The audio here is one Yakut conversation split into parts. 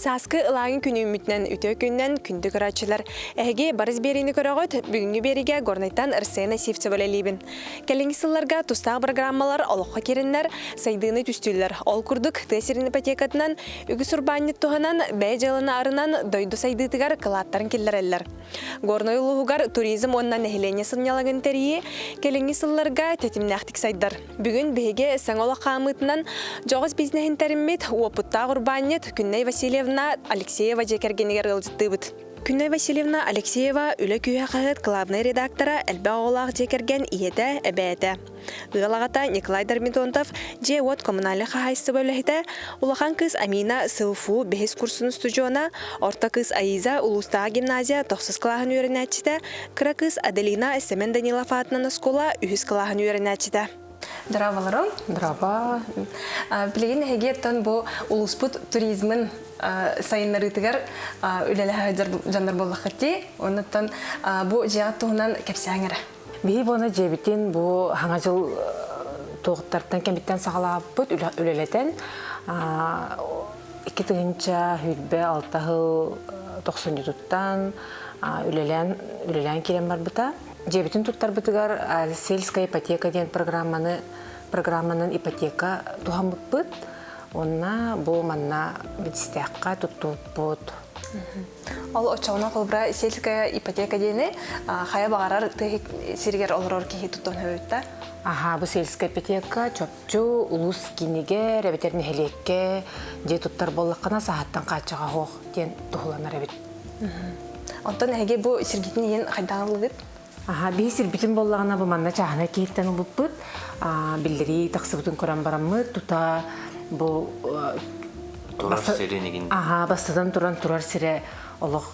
Сааскы ылааҥы күн үүммүтүнэн үтүө күнүнэн күндү көрөөччүлэр! Эһиги Барыс биэриини көрөҕүт, бүгүҥҥү биэриигэ Горнайтан Арсена Сивцева үлэлиибин. Кэлиҥҥи сылларга тустаах программалар олоххо киирэннэр, сайдыыны түстүүллэр. Ол курдук, тыа сирин ипотекатынан үгүс урбаанньыт туһанан, бэйэ дьыаланы арынан дойду сайдыытыгар кылааттарын киллэрэллэр. Горнай улууһугар туризм уонна нэһилиэнньэ сынньалаҥын тэрийии кэлиҥҥи сылларга тэтимнээхтик сайдар. Бүгүн биһиги саҥа олох хаамыытынан дьоҕус бизнеһин тэриммит уопуттаах урбаанньыт Күннэй Васильевна Алексеева дьиэ кэргэнигэр ыалдьыттыыбыт. Күннэй Васильевна Алексеева Үлэ күүһэ хаһыат кылаабынай редактора, элбэх оҕолоох дьиэ кэргэн ийэтэ, эбээтэ. Ыал аҕата Николай Дормидонтов дьиэ-уот коммунальнай хаһаайыстыба үлэһитэ, улахан кыыс Амина СылФУ бэһис курсун устудьуона, орто кыыс Аиза улуустааҕы гимназия тохсус кылааһын үөрэнээччитэ, кыра кыыс Аделина Сэмэн Данилов аатынан оскуола үһүс кылааһын үөрэнээччитэ. Здраволорум. Здраво. Билигин эһиги оттон бу улууспут туризмын сайыннарыытыгар үлэлэһэ сылдьар дьоннор буоллаххыт дии. Оннуттан бу дьиэҕит туһунан кэпсээҥ эрэ. Биһи буона дьиэбитин бу хаҥа дьыл туохтартан кэмиттэн саҕалаабыппыт үлэлэтэн 2026 сыл тохсунньутуттан үлэлээн үлэлээн киирэн барбыта. Дьиэбитин туттарбытыгар сельская ипотека диэн программаны программанан ипотека туһаммыппыт. Онно бу манна Бэдистээххэ туттубуппут. Ол оччоҕуна холобура сельская ипотека диэни хайа баҕарар тыа сиригэр олорор киһи туттан сөбүттэ. Аха, бу сельская ипотека чопчу улуус киинигэр эбэтэр нэһилиэккэ дьиэ туттар буоллаххына саһаттан хааччаҕа суох диэн туһуланар эбит. Онтон эһиги бу сиргитин иһин хайдах ыллыгыт? Аха, биһи сирбитин буоллаҕына бу манна чааһынай киһиттэн ылбыппыт. Биллэрии тахсыбытын көрөн бараммыт, тута бу турар сирин игин. Аха, бастатан туран турар сирэ олох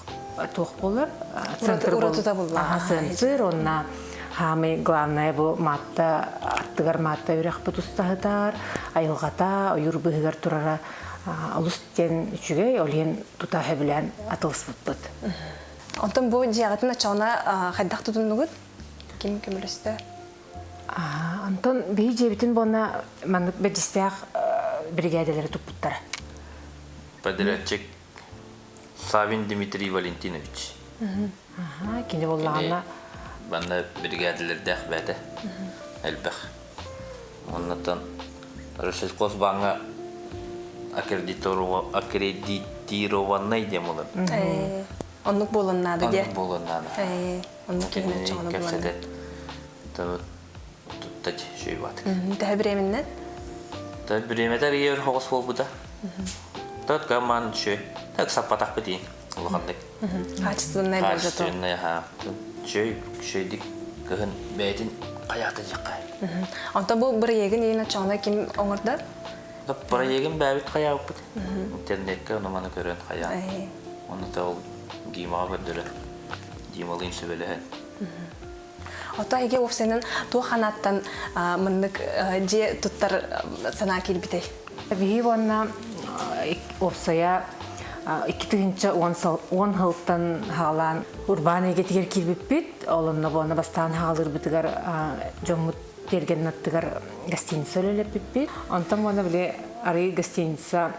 туох буолар? Центр уратыта булла. Аха, центр, онна хаамый главное бу Маатта аттыгар Маатта үрэхпит устаһытар, айылҕата, ойуур быыһыгар турара олус диэн үчүгэй, ол иһин тута сөбүлээн атылыспыппыт. Онтон бу дьиэҕитин оччоҕуна хайдах тутуннугут? Ким көмөлөстө? Онтон биһи дьиэбитин буонна маннык бэрдьистээх биригээдэлэри туппуттара. Подрядчик Савин Дмитрий Валентинович. Кини буоллаҕына манна биригээдэлэрдээх бэйэтэ элбэх. Оннуттан Россельхозбааҥҥа аккредитированный диэн буолар. Оннук буолан наада диэ. Оннук буолан наада. Оннук киһини чоҕуна булан. Кэпсэтэ тутта шөйбатык. Төһө бириэминнэн? Та бириэмэтэ риер хоҕус буолбута. Тот гамман шөй. Так саппатахпыт иин улаханнык. Качественный болжату. Качественный ха. Шөй шөйдик кыһын бэйэтин хайаата дьахха. Онтон бу бырайыагын иин оччоҕуна ким оҥордо? Бырайыагын бэйэбит хайаабыппыт. Интернеккэ ону-маны көрөн хайаан. Ону та ол Димаҕа көрдөрөн, Дималыын сүбэлэһэн. Ото эһиги уопсайынан туох анааттан маннык дьиэ туттар санаа киирбитэй? Биһи уонна уопсайа 2010 сылтан хаалаан урбаан эйгэтигэр киирбиппит. Ол онно буона бастаан хаалыырбытыгар дьоммут тиэргэнин аттыгар гостиница үлэлэппиппит. Онтон уонна били арыы гостиница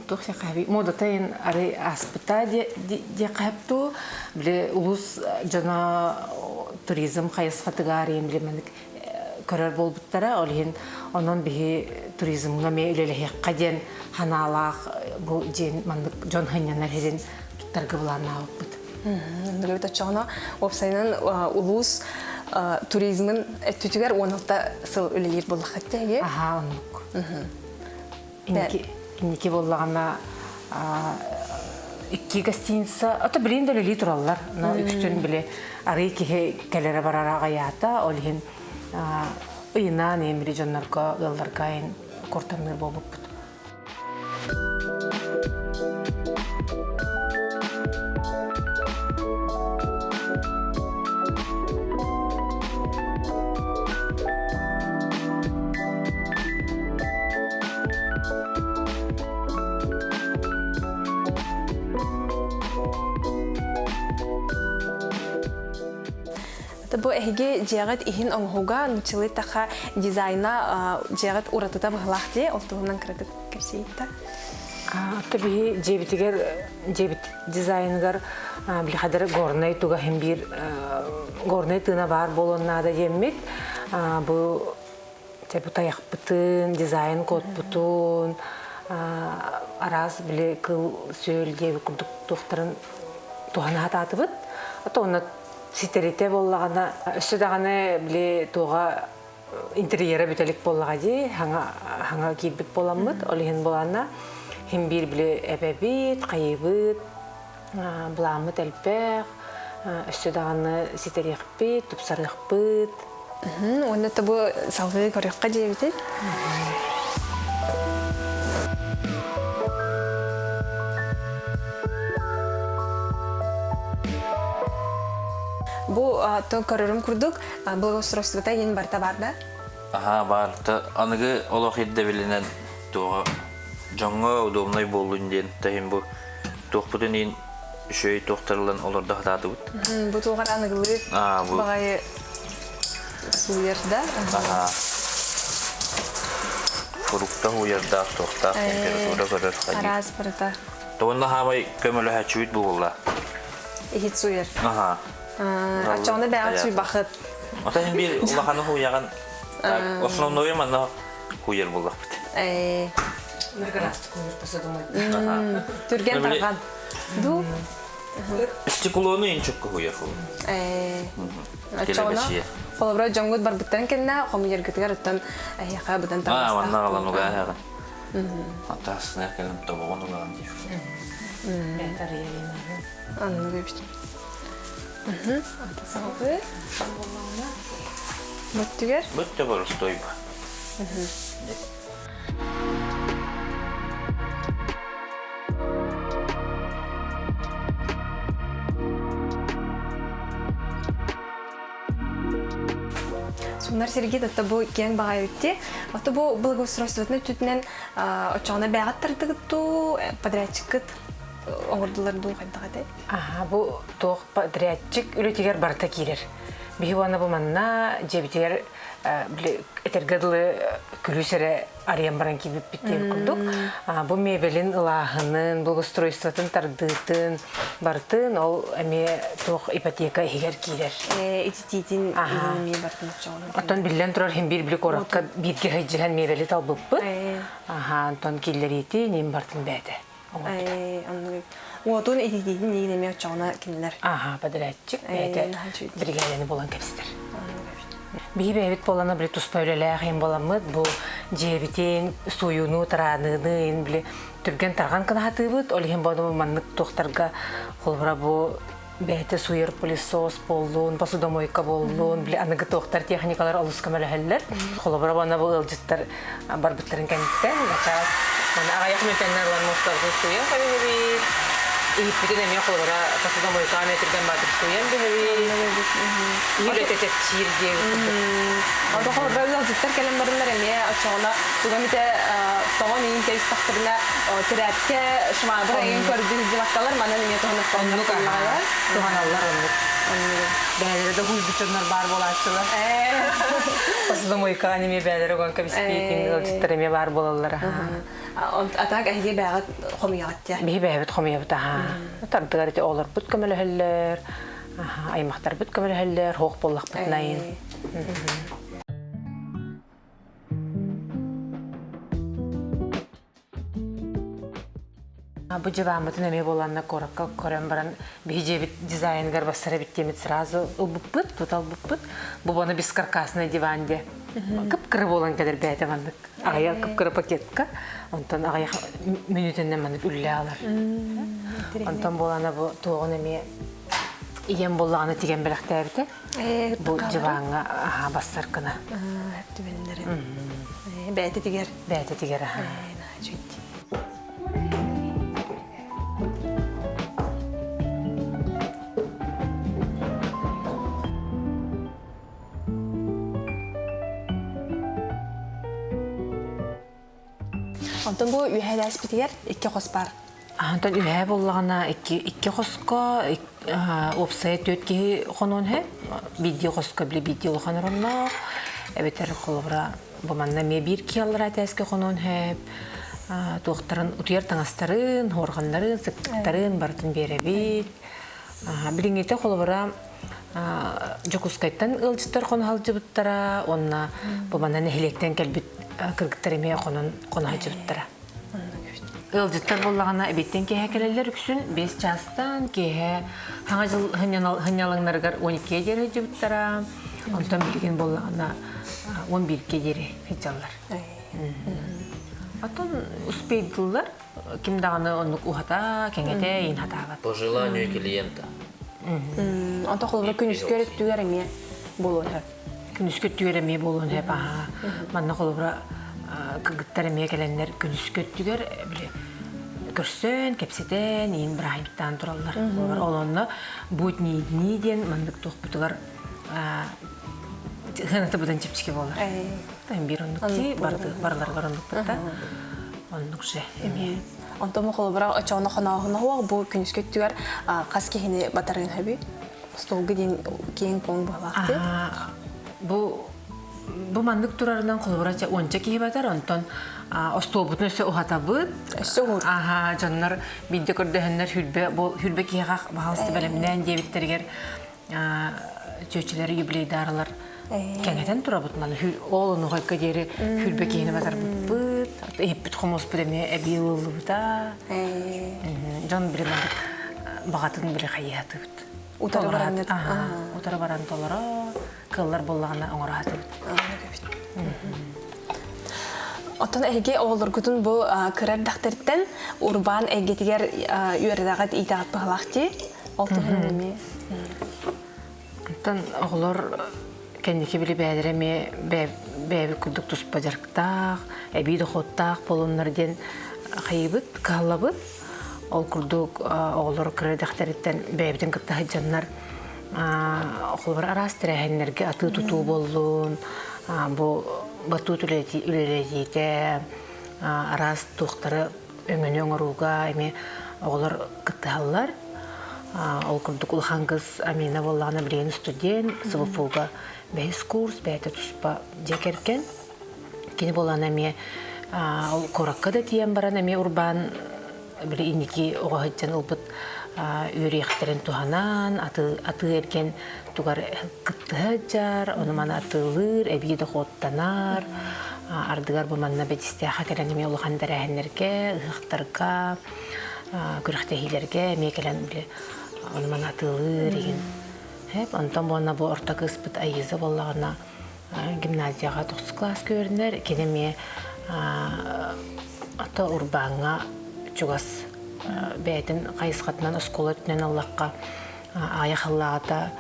туох сахаби модата ин арый ааспыта диэххэпту били улус дьоно туризм хайысхатыгар били маннык көрөр буолбуттара ол иһин онон биһи туризмҥа эмиэ үлэлэһиэххэ диэн ханаалаах бу дьиэн маннык дьон сынньанар сирин туттарга былааннаабыппыт. Оннук оччоҕуна уопсайынан улуус туризмын өттүтүгэр 16 сыл үлэлиир буоллаххыт дии. Аха оннук. Инники, инники буоллаҕына икки гостиница, ото билин да үлэлии тураллар. Но үксүн били арыы киһи кэлэрэ барара аҕыйаата, ол иһин ыйынан эмири дьоннорго, ыалларга айын куртамныыр буолбуппут. Бу эһиги дьиэҕит иһин оҥоһуга нуччалыы таха дизайна дьиэҕит уратыта быһылаах дии, ол туһунан кыратык кэпсиитта. Ата биһи дьиэбитигэр дьиэбит дизайныгар билихадыр горнай туга иһин биир горнай тыына баар буолуон наада диэммит бу бу тайахпытын дизайн кодпутун араас били кыл сүөл диэбит курдук туохтарын туһана сатаатыбыт. Ото онно ситэритэ буоллаҕына өссө даҕаны били туоҕа интерьера бүтэлик буоллаҕа дии хаҥа хаҥа киирбит буоламмыт ол иһин буолаанна иһин биир били эбэбит хайыыбыт былааммыт элбэх өссө даҕаны ситэриэхпит тупсарыахпыт. Уонна бу салгыы көрүөххэ диэбитин. Бу то көрөрүм курдук благоустройствота диэн барыта бар да? Аха баар. Аныгы олох ирдэбилинэн туоҕа дьоҥҥо удобнай буоллун диэн таһын бу туохпутун иин үчүгэй туохтарылан олордо сатаатыбыт. Бу туоҕар аныгылыы баҕайы сууйар да? Аха. Фрукта һууйардаах, туохтаах температура көрөр хайыы. Араас барыта. Туонна хаамай көмөлөһөөччүбүт буолла. Иһит сууйар. Аха. Оччоҕуна бэҕэт сууйбахыт. Ота иһин биир улаханы һууйаҕын. Основное манна һууйар буоллахпыт. Түргэн тарҕан. Ду? Стеклону инчукка хуйар хул. Оччоҕуна холобура дьоҥҥут барбыттарын кэннэ хомуйаргытыгар оттон эһиэхэ быдан Аа, манна аҕалан угаһаҕын. Атаасына кэлэн тобоҕун угаҕын диир. Анныгы эбит. Ата Бүттүгэр? Бүттэ боростуой ба. Суннар сирги татта бу киэҥ баҕайытти. Ото бу благоустройствотун өттүтүнэн оччоҕуна бэҕэт тардыгыттуу подрядчиккыт оҥордулар дуу хайдах этэй? Аха, бу туох подрядчик үлэтигэр барыта киирэр. Биһи уонна бу манна дьиэбитигэр били этэргэ дылы күлүүс эрэ арыйан баран киирбиппит диэн курдук. Бу мебелин ылааһынын, благоустройствотын тардыытын барытын ол эмиэ туох ипотека иһигэр киирэр. Ититиитин эмиэ барытын оччоҕуна. Оттон биллэн турар иһин биир били куоракка бииргэ сылдьыһан мебели талбыппыт. Аха, онтон киллэриити ним бартын бээтэ. Оннук уотун ититиитин иин эмиэ оччоҕуна кинилэр. Аха, подрядчик бэйэтэ биригээдэни булан кэпсэтэр. Биһи бэйэбит буолана били туспа үлэлээх иһин буоламмыт бу дьиэбитин сууйууну, тарааныыны иһин били түргэн тарҕан кынаһатыыбыт. Ол иһин буолан маннык туохтарга холобура бу бэйэтэ сууйар пылесос буоллун, посудомойка буоллун, били аныгы туохтар техникалар олус көмөлөһөллөр. Холобура уонна бу ыалдьыттар барбыттарын кэнниттэн начаас маны аҕыйах мүнүүтэннэр ылан муостарбытын сууйан кэбиһэбит. Иһиппитин эмиэ холобура посудомойкаҕа эмиэ түргэн баатыр сууйан биһэбит. Иһи чэпчиир диэбит курдук. Ото холобура ыалдьыттар кэлэн бараннар эмиэ оччоҕуна туга эмитэ тоҕон иин кэбистэхтэринэ тирээпкэ швабра эҥин көрдүү сылдьыбаккалар манан эмиэ Оннук туһаналлар оннук. Бээлэрэ да хуйбут дьоннор баар буолааччылар. Посудомойкаҕа эмиэ бээлэрэ уган кэбиспиитин ыалдьыттар эмиэ баар буолаллар. Атаак эһиги бээҕит хомуйаҕыт дии. Биһи бэйэбит хомуйабыт аһаа. Тардыгар ити оҕолорбут көмөлөһөллөр, аймахтарбыт көмөлөһөллөр, хоох буоллахпытына Бу дьыбааммытын эмиэ буоланна куоракка көрөн баран биһи дьиэбит дизайныгар бассар эбит диэмит сразу ылбыппыт, тута ылбыппыт. Бу бону бескаркасный диван де. Кып-кыра буолан кэлэр бэйэтэ маннык. Аҕыйах кып-кыра пакетка. Онтон аҕыйах мүнүүтэннэн маннык үллэ алар. Онтон буолана бу туоҕун эмиэ ийэм буоллаҕына тигэн бэлэхтээбитэ. Бу дьыбааҥҥа аһаа бассар гына. Бэйэтэ тигэр. Бэйэтэ тигэр аһаа. Онтон бу үөһээлээспитигэр икки хос бар. Онтон үһээ буоллаҕына икки, икки хоско уопсайа түөрт киһи хонуон үһү. Биирдии хоско били биирдии улахан оронноох. Эбэтэр холобура бу манна эмиэ биир киһи аллараа этээскэ хонуон сөп. Туохтарын утуйар таҥастарын, хуорҕаннарын, сыттыктарын барытын биэрэбит. Билиҥҥитэ холобура Дьокуускайтан ыалдьыттар хоно сылдьыбыттара уонна бу манна нэһилиэктэн кэлбит кыргыттар эмиэ хонон хоно сылдьыбыттара. Ыалдьыттар буоллаҕына эбиэттэн киэһэ кэлэллэр үксүн 5 чаастан киэһэ Саҥа дьыл сынньалаҥнарыгар 12-гэ диэри сылдьыбыттара. Онтон билигин буоллаҕына 11-гэ диэри сылдьаллар. Оттон успейдыллар ким даҕаны оннук уһата, кэҥэтэ, иин хатаабат. По желанию клиента. Онто холобура күнүскү өттүгэр эмиэ буолуон сөп. Күнүскү өттүгэр эмиэ буолуон сөп аһаа. Манна холобура кыргыттар эмиэ кэлэннэр күнүскү өттүгэр били көрсөн, кэпсэтэн, иин бырааһынньыктаан тураллар. Ол онно будние дни диэн маннык туохпутугар сыаната быдан чэпчэки буолар. Биир оннук ти барыларыгар оннук бытта. Оннук же эмиэ. Онтон холобура очоҕуна хонооһуна хуох бу күнүскү өттүгэр хас киһини батарыан сөбүй? Столга диэн киэҥ куоҥ быһалаах ти. Бу бу маннык турарынан холобура уонча киһи батар, онтон остуолбутун өссө уһатабыт. Өссө уһуур. Аха, дьоннор биирдэ көрдөһөннөр хүрбэ бу хүрбэ киһиэхэ баһаалыста бэлэмнээн диэбиттэригэр чүөчүлэр юбилейдарылар кэҥэтэн турабыт маны ол онуһайка диэри хүрбэ киһини батарбыппыт иһиппит хомуспут эмиэ эбии ылыллыбыта дьон били баҕатын били хайыһатыбыт утары баран утары баран толоро кыаллар буоллаҕына оҥоро сатыыбыт Оттон эһиги оҕолоргутун бу кыра эрдэхтэриттэн урбаан эйгэтигэр үөрэтэҕит иитэҕит быһалаах дии. Ол туһунан эмиэ. Оттон оҕолор кэнники били бэйэлэрэ эмиэ бэйэбит курдук туспа дьарыктаах, эбии дохуоттаах буолуннар диэн хайыыбыт, кыһаллабыт. Ол курдук оҕолор кыра эрдэхтэриттэн бэйэбитин кытта сылдьаннар холобур араас тэрээһиннэргэ атыы-тутуу буоллун, бу батут үлэлэтиитэ, араас туохтары өҥөнү оҥорууга эмиэ оҕолор кыттыһаллар. Ол курдук улахан кыз Амина буоллаҕына билигин студент, СВФУга бэһис курс, бэйэтэ туспа дьиэ кэргэн. Кини буолан эмиэ ол куоракка да тиийэн баран эмиэ урбаан били инники оҕо сылдьан ылбыт үөрүйэхтэрин туһанан атыы эргэн тугар кыттыһа сылдьар, ону маны атыылыыр, эбии дохуоттанар, ардыгар бу манна бэдистээхэ кэлэн эмиэ улахан тэрээһиннэргэ, ыһыахтарга, күрэхтэһиилэргэ эмиэ кэлэн били ону маны атыылыыр игин. Онтон буонна бу орто кыыспыт Аиза буоллаҕына гимназияҕа тохсус кылааска үөрэнэр. Кини эмиэ ото урбааҥҥа чугас бэйэтин хайысхатынан оскуола өттүнэн ыллахха аҕыйах сыллааҕыта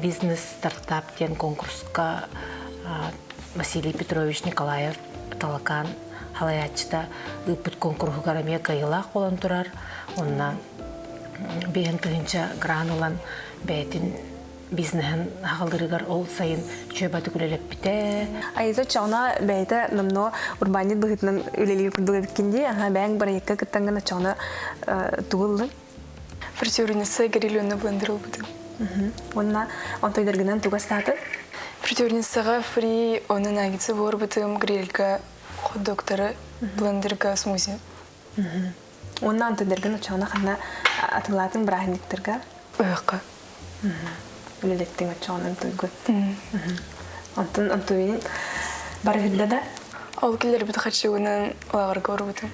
бизнес стартап диэн конкурска Василий Петрович Николаев Талакан салайааччыта ыыппыт куонкуруһугар эмиэ кыайыылаах буолан турар. Онно биэһин тыһыынча грант ылан бэйэтин бизнеһин аҕалырыгар ол сайын чүөбатык үлэлэппитэ. Айыза чоҕуна бэйэтэ номнуо урбаанньыт быһыытынан үлэлиир курдук эбиккин дии. Аха бэйэҥ бырайыакка кыттаҥҥын оччоҕуна тугу ыллыҥ? Фритюрница грилюны блендер ылбытым. Уонна онтойдаргынан туга астаатын? Фритюрницаҕа фри, оны наггетсы буорбутум, грильга хот-догтары, блендерга смузи. Уонна онтойдаргын оччоҕуна ханна атылаатын бырааһынньыктарга? Ыһыкка. Үлэлэттиҥ оччоҕунан туйгун. Онтон онтуйун барыһырда да? Ол киллэрбит харчыгынан лааҕырга барбытым.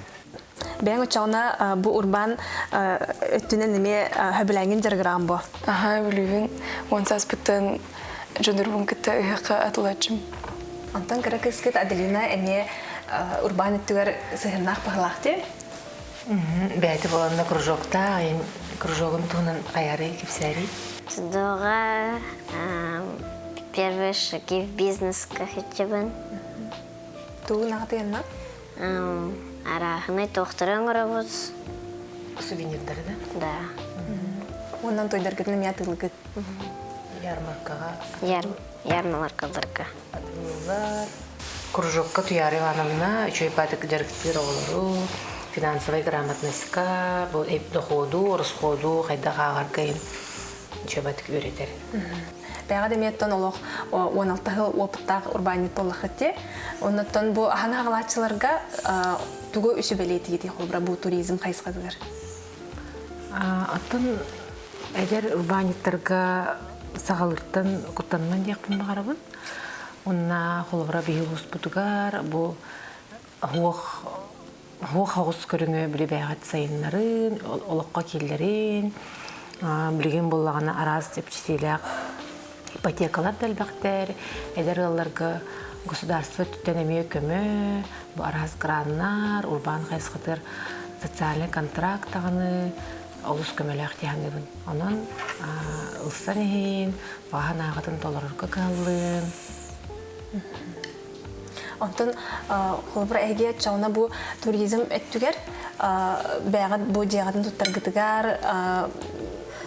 Бэйэҥ оччоҕуна бу урбаан өттүнэн эмиэ сөбүлээҥҥин дьарыгыраҕын буо? Аһаа, бүлүүбүн уон сааспыттан дьонурбун кытта ыһыахха атылааччым. Онтон кыра кыыскыт Аделина эмиэ урбаан өттүгэр сыһыаннаах быһылаах дии? Бэйэтэ буоланна кружоктаах, кружогун туһунан хайарый, кэпсээрий? Дога первые шаги в бизнеска хитчибин. Тугун аҕатыйанна? Арааһынай туохтары оҥоробут. Сувенирдары да? Да. Уоннан тойдаргытын эмиэ атыылыгыт? Ярмаркаҕа. Ярмаркаларга. Атыылыыллар. Кружокка Туяра Ивановна үчүгэй баатык дьарыктыыр оҕолору. финансовай грамотностька, бу доходу, расходу хайдах ааҕарга үчүгэйдик үөрэтэр. Бэҕэ да эмиэттэн олох 16 сыл опыттаах урбаанньыт буоллахыт дии. Оннуттан бу аһан хаҕалааччыларга тугу үсүбэлиэтигитий холобура бу туризм хайысхатыгар? Оттон эдэр урбаанньыттарга саҕалыыртан куттаныман диэхпин баҕарабын. Уонна холобура биһи улууспутугар бу оһуох оһуох оҕус көрүҥү били бэйэҕит сайыннарын, олоххо киллэрин, билигин буоллаҕына араас чэпчэтиилээх ипотекалар да элбэхтэр, эдэр ыалларга государство өттүттэн эмиэ көмө, бу араас граннар, урбаан хайысхатыгар социальный контракт даҕаны олус көмөлөөх дии саныыбын. Онон ылсан иһин, баҕа санааҕытын толорорго кыһаллыым. Онтон холобура эһиги оччоҕуна бу туризм өттүгэр бэйэҕит бу дьиэҕитин туттаргытыгар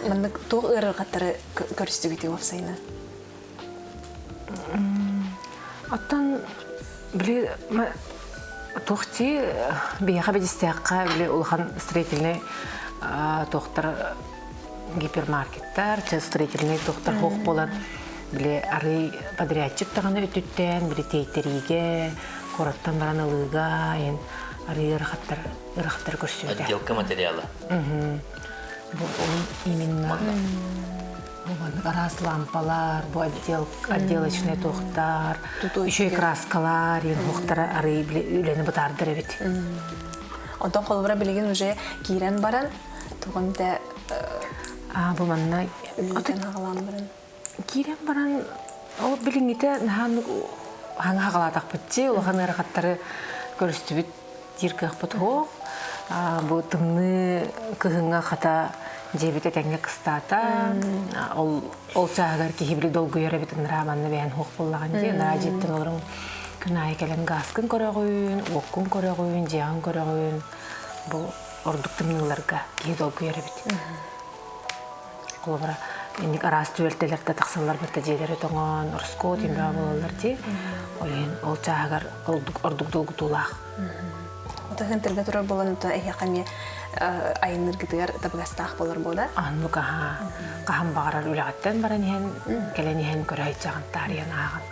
маннык туох ыарырҕаттары көрүстүгүтүй уопсайынан? Оттон били туох дии биһиэхэ бидистээххэ били улахан строительный туохтар гипермаркеттар, строительный туохтар хоох буолан били арый подрядчик даҕаны өттүттэн били тиэйтэриигэ куораттан баран ылыыга эн арый ыарахаттар ыарахаттары көрсүбүтэ. Отделка материала. Бу именно бу маннык араас лампалар, бу отдел, отделочный туохтар, еще и краскалар, хуохтара арый үлэни бытаардар эбит. Онтон холобура билигин уже киирэн баран тугун да А бу манна үлэтин аҕалаан баран киирэн баран ол билиҥҥитэ наһаа хаҥа хаҕалаатахпытчы улахан ыарахаттары көрүстүбүт диир кыахпыт суох. Бу тымныы кыһыҥҥа хата дьиэбит этэҥҥэ кыстаата. Ол ол чааһыгар киһи били долгуйар эбит ыныраа манна бэйэн суох буоллаҕын дии. Ыныраа дьиэттэн олорон күн аайы кэлэн гааскын көрөҕүн, уоккун көрөҕүн, дьиэҕин көрөҕүн. Бу ордук тымныыларга киһи долгуйар эбит. Холобура, инник араас түбэлтэлэр да тахсаллар барыта дьиэлэри тоҥон, ороскуот имбэҕэ буолаллар дии. Ол иһин ол чааһыгар ордук ордук долгутуулаах. Отаһын тиргэ турар буолан то эһиэхэ эмиэ айанныыргытыгар табыгастаах буолар буола. Оннук аһаа. Хаһан баҕарар үлэҕиттэн баран иһэн, кэлэн иһэн көрө сылдьаҕын, таарыйан ааҕын.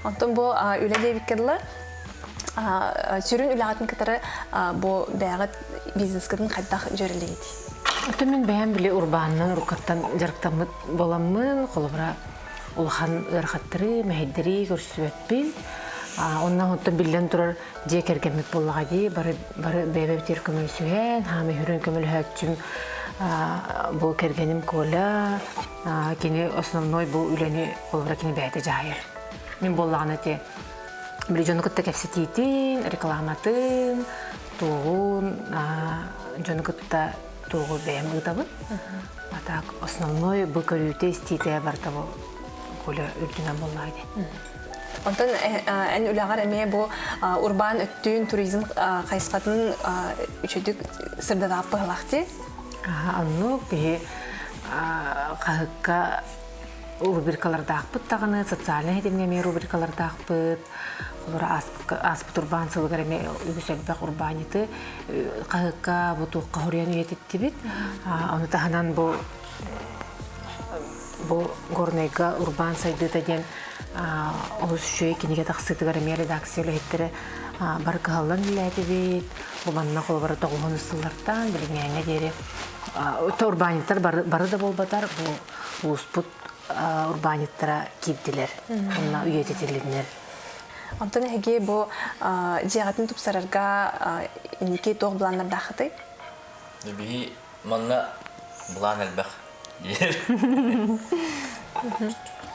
Онтон бу үлэ диэбиккэ дылы сүрүн үлэҕитин кытары бу бэйэҕит бизнескытын хайдах дьүөрэлиигитий? Оттон мин бэйэм били урбаанынан уруккаттан дьарыктаммыт буоламмын, холобура, улахан ыарахаттары, мэһэйдэри көрсүбэппин. Онно оттон биллэн турар дьиэ кэргэммит буоллаҕа дии, бары бары бэйэбитигэр көмөлөсүһэн, хаамай хүрүн көмөлөһөөччүм бу кэргэним Коля, кини основной бу үлэни холобура кини бэйэтэ дьаһайар. Мин буоллаҕына ити били дьону кытта кэпсэтиитин, рекламатын, туоҕун, дьону кытта туоҕу бэйэм ыытабын. А так основной бу көрүүтэ, истиитэ барыта бу Коля үрдүнэн буоллаҕа дии. Онтон эн үлэҕэр эмиэ бу урбаан өттүн, туризм хайысхатын үчүгдүк сырдатаах быһылаах дии? Оннук биһи хаһыкка рубрикалардаахпыт даҕаны, социальнай ситимҥэ эмиэ рубрикалардаахпыт. Холобура, ааспыт урбаан сылыгар эмиэ үгүс элбэх урбаанньыты хаһыакка бу туохха хоруйан үйэтиттибит. Ону таһынан бу бу Горнайга урбаан сайдыыта диэн олус үчүгэй кинигэ тахсыытыгар эмиэ редакция үлэһиттэрэ бары кыһаллан үлэлээтибит. Бу манна холобура тоҕуһун сыллартан билиҥҥээҥҥэ диэри урбаанньыттар бары да буолбатар бу улууспут урбаанньыттара киирдилэр уонна үйэтитилиннэр. Онтон эһиги бу дьиэҕитин тупсарарга инники туох былааннардааххытый? Биһи манна былаан элбэх диир.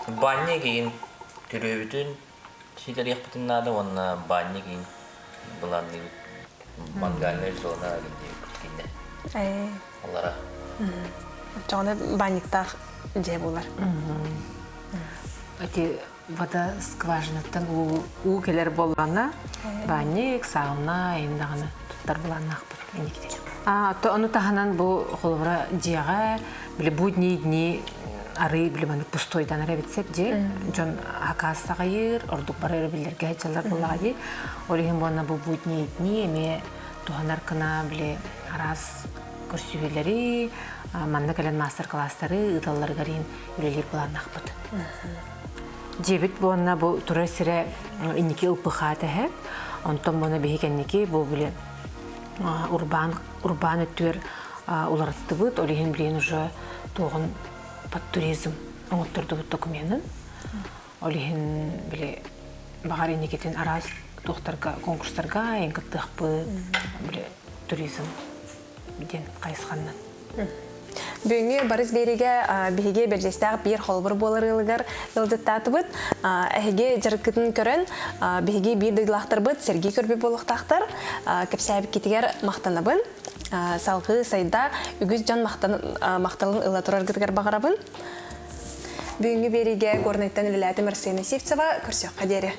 Банньа киин күрүөбүтүн ситэриэхпитин наада уонна банньа киин былаанныыбыт. Мангальная зона диэн кииннэ. Аллара. Оччоҕуна баанньыктаах дьиэ буолар. Эти вода скважинаттан уу, уу кэлэр буоллаҕына, баанньык, сауна, эйин даҕаны туттар былааннаахпыт инникитин. А, то ону таһынан бу холобура дьиэҕэ били будние дни арыы били маннык пустойданар эбит сеп дьиэ дьон акаас таҕайыр ордук бары өрөбүллэргэ сылдьаллар буоллаҕа дии ол иһин буонна бу будние дни эмиэ. туһанар гына били араас көрсүһүүлэри, манна кэлэн маастар-кылаастары ыыталларыгар иин үлэлиир былааннаахпыт. Дьиэбит буонна бу турар сирэ инники ылпыхаа тэһэ. Онтон буона биһи кэнники бу били урбаан урбаан өттүгэр уларыттыбыт. Ол иһин билигин уже туоҕун под туризм оҥоттордубут докуменын. Ол иһин били баҕар инникитин араас туохтарга конкурстарга эн кыттыахпыт били туризм диэн хайысханнан. Бүгүҥҥү Барыс биэриигэ биһиги Бэрдьиэстээх биир холобур буолар ыалыгар ыалдьыттаатыбыт. Эһиги дьарыккытын көрөн, биһиги биир дойдулаахтарбыт сэргии көрбүт буолуохтаахтар. Кэпсээбиккитигэр махтанабын. Салгыы сайда үгүс дьон махталын ыла тураргытыгар баҕарабын. Бүгүҥҥү биэриигэ Горнайтан үлэлээтим Арсена Сивцева. Көрсүөххэ диэри.